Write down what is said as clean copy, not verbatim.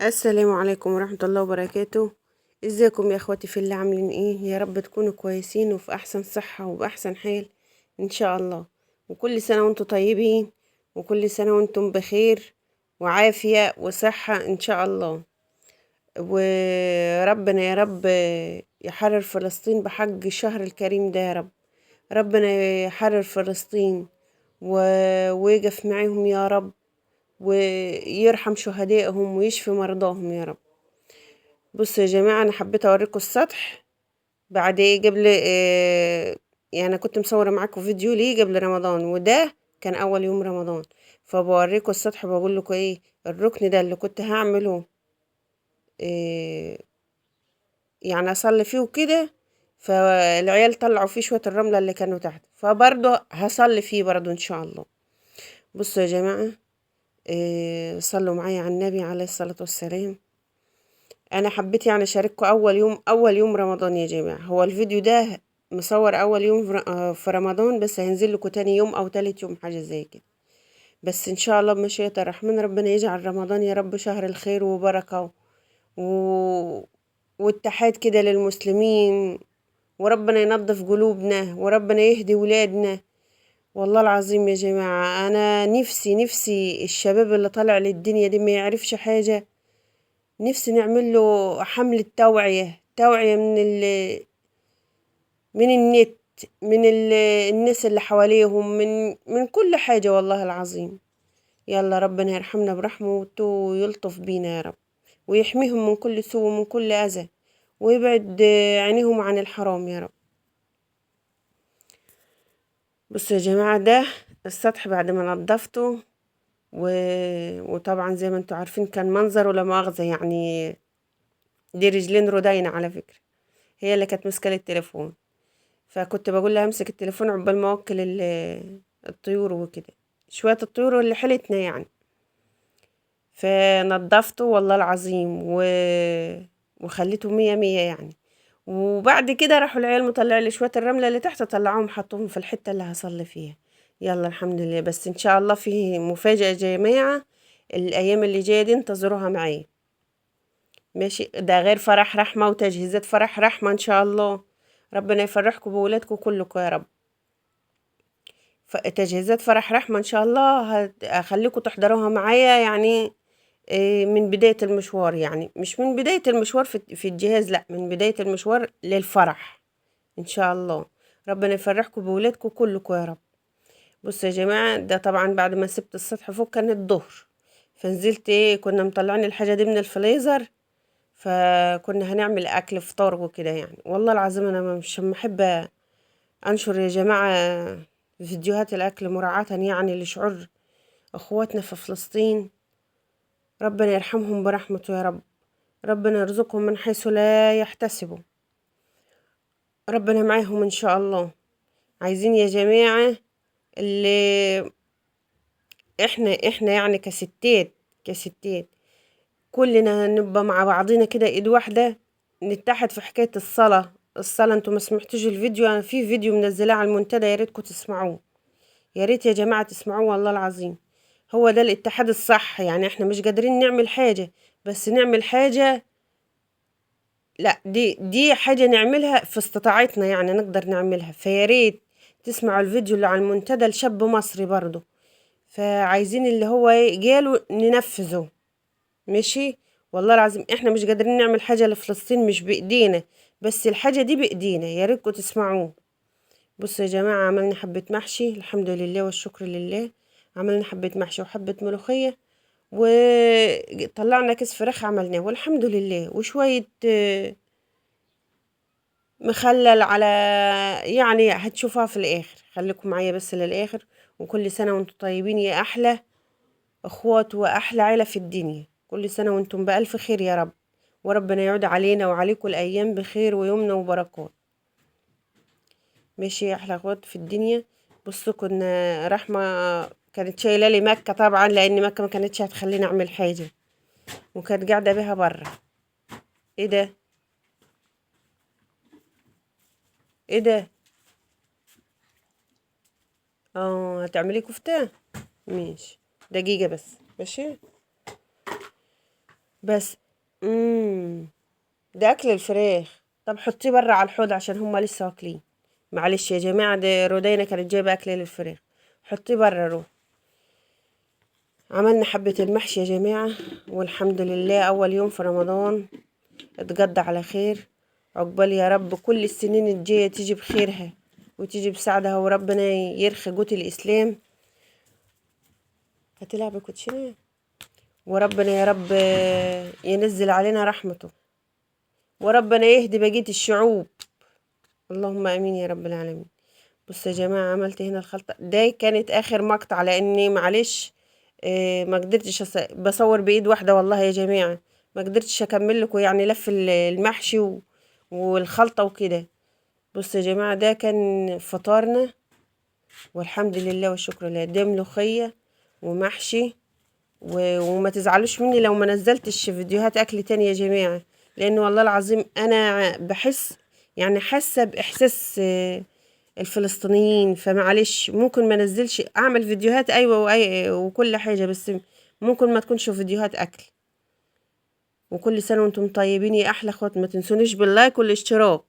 السلام عليكم ورحمة الله وبركاته. ازيكم يا اخواتي في الله، عاملين ايه؟ يا رب تكونوا كويسين وفي احسن صحة وباحسن حال ان شاء الله. وكل سنة وانتم طيبين، وكل سنة وانتم بخير وعافية وصحة ان شاء الله. وربنا يا رب يحرر فلسطين بحق الشهر الكريم ده يا رب. ربنا يحرر فلسطين ويقف معاهم يا رب، ويرحم شهدائهم ويشفي مرضاهم يا رب. بصوا يا جماعة، أنا حبيت أوريكم السطح بعد إيه، قبل يعني أنا كنت مصورة معاكم فيديو ليه قبل رمضان، وده كان أول يوم رمضان، فبوريكم السطح وبقول لكم إيه الركن ده اللي كنت هعمله، يعني أصلي فيه وكده، فالعيال طلعوا فيه شوية الرملة اللي كانوا تحت، فبرضه هصلي فيه برضه إن شاء الله. بصوا يا جماعة، صلوا معايا على النبي عليه الصلاة والسلام. أنا حبيت أشارككم أول يوم رمضان يا جماعة. هو الفيديو ده مصور أول يوم في رمضان، بس هينزل لكم تاني يوم أو تالت يوم حاجة زي كده. بس إن شاء الله بمشيئة الرحمن ربنا يجعل رمضان يا رب شهر الخير وبركة واتحاد كده للمسلمين، وربنا ينظف قلوبنا وربنا يهدي ولادنا. والله العظيم يا جماعة أنا نفسي الشباب اللي طالع للدنيا دي ما يعرفش حاجة، نفسي نعمل له حملة توعية من النت، من الناس اللي حواليهم، من كل حاجة والله العظيم. يلا ربنا يرحمنا برحمته ويلطف بينا يا رب، ويحميهم من كل سوء ومن كل أذى، ويبعد عينيهم عن الحرام يا رب. بصوا يا جماعة، ده السطح بعد ما نظفته، وطبعا زي ما انتوا عارفين كان منظره لا مؤاخذة، دي رجلين رودينا على فكرة، هي اللي كانت ماسكة لي التليفون، فكنت بقول لها امسك التليفون عقبال ما اوكل الطيور وكده، شوية الطيور اللي حلتنا يعني. فنظفته والله العظيم وخليته مية مية يعني. وبعد كده راحوا العيال مطلع لي شوية الرملة اللي تحت، طلعوهم حطوهم في الحتة اللي هصلي فيها. يلا الحمد لله. بس إن شاء الله في مفاجأة يا جماعة الأيام اللي جاية دي، انتظروها معايا ماشي. ده غير فرح رحمة وتجهيزات فرح رحمة إن شاء الله. ربنا يفرحكم بولادكم كلكم يا رب. تجهيزات فرح رحمة إن شاء الله هخليكم تحضروها معايا، من بداية المشوار، يعني مش من بداية المشوار في الجهاز، لا من بداية المشوار للفرح إن شاء الله. ربنا يفرحكم بولادكم كلكم يا رب. بصوا يا جماعة، ده طبعا بعد ما سبت السطح فوق كان الظهر، فنزلت كنا مطلعين الحاجة دي من الفريزر، فكنا هنعمل أكل فطار وكده يعني. والله العظيم أنا مش بحب أنشر يا جماعة فيديوهات الأكل، مراعاة لشعور أخواتنا في فلسطين، ربنا يرحمهم برحمته يا رب، ربنا يرزقهم من حيث لا يحتسبوا، ربنا معاهم إن شاء الله. عايزين يا جماعة اللي احنا كستات كلنا نبقى مع بعضينا كده ايد واحدة، نتحد في حكاية الصلاة. الصلاة انتوا ما سمعتوش الفيديو، انا في فيديو منزلاه على المنتدى، يا ريتكم تسمعوه، يا ريت يا جماعة تسمعوه والله العظيم. هو ده الاتحاد الصح. احنا مش قادرين نعمل حاجة، بس نعمل حاجة، لا دي حاجة نعملها في استطاعتنا، نقدر نعملها. فيا ريت تسمعوا الفيديو اللي على المنتدى لشاب مصري برضو، فعايزين اللي هو جاله ننفذه ماشي. والله العظيم احنا مش قادرين نعمل حاجة لفلسطين، مش بإيدينا، بس الحاجة دي بإيدينا، يا ريتكم تسمعوه. بصوا يا جماعة، عملنا حبة محشي الحمد لله والشكر لله، عملنا حبة محشي وحبة ملوخية، وطلعنا كيس فراخ عملناه والحمد لله، وشوية مخلل على هتشوفوها في الآخر، خليكم معايا بس للآخر. وكل سنة وانتم طيبين يا أحلى أخوات وأحلى عيلة في الدنيا، كل سنة وانتم بألف خير يا رب، وربنا يعود علينا وعليكم الأيام بخير ويمنى وبركات. ماشي يا أحلى أخوات في الدنيا. بصوا، كنا رحمة كانت شايلة لي مكة طبعا، لأن مكة ما كانتش هتخليني أعمل حاجة، وكانت قاعدة بيها برا. إيه ده؟ إيه ده؟ هتعملي كفتة؟ ماشي، دقيقة بس. ماشي. بس ده اكل الفراخ. طب حطيه بره على الحوض عشان هما لسه واكلين. معلش يا جماعة، ده رودينا كانت جايبه اكل للفراخ، حطيه بره. روح. عملنا حبة المحشي يا جماعة، والحمد لله أول يوم في رمضان اتقضى على خير. عقبال يا رب كل السنين الجاية تيجي بخيرها وتيجي بسعدها، وربنا يرخي قوت الإسلام. هتلعب كوتشينة، وربنا يا رب ينزل علينا رحمته، وربنا يهدي بقية الشعوب. اللهم امين يا رب العالمين. بصوا يا جماعة، عملت هنا الخلطة ده، كانت اخر مقطع، لاني معلش ما قدرتش بصور بايد واحدة والله يا جماعة، ما قدرتش اكمل لكم يعني لف المحشي والخلطة وكده. بصوا يا جماعة، ده كان فطارنا والحمد لله والشكر لله. ده ملوخية ومحشي وما تزعلوش مني لو ما نزلتش فيديوهات اكل تاني يا جماعة، لان والله العظيم انا بحس يعني حاسة باحساس الفلسطينيين، فمعلش ممكن ما نزلش، اعمل فيديوهات ايوه وكل حاجة، بس ممكن ما تكونش فيديوهات اكل. وكل سنة وانتم طيبين يا احلى اخوات، ما تنسونيش بال like والاشتراك.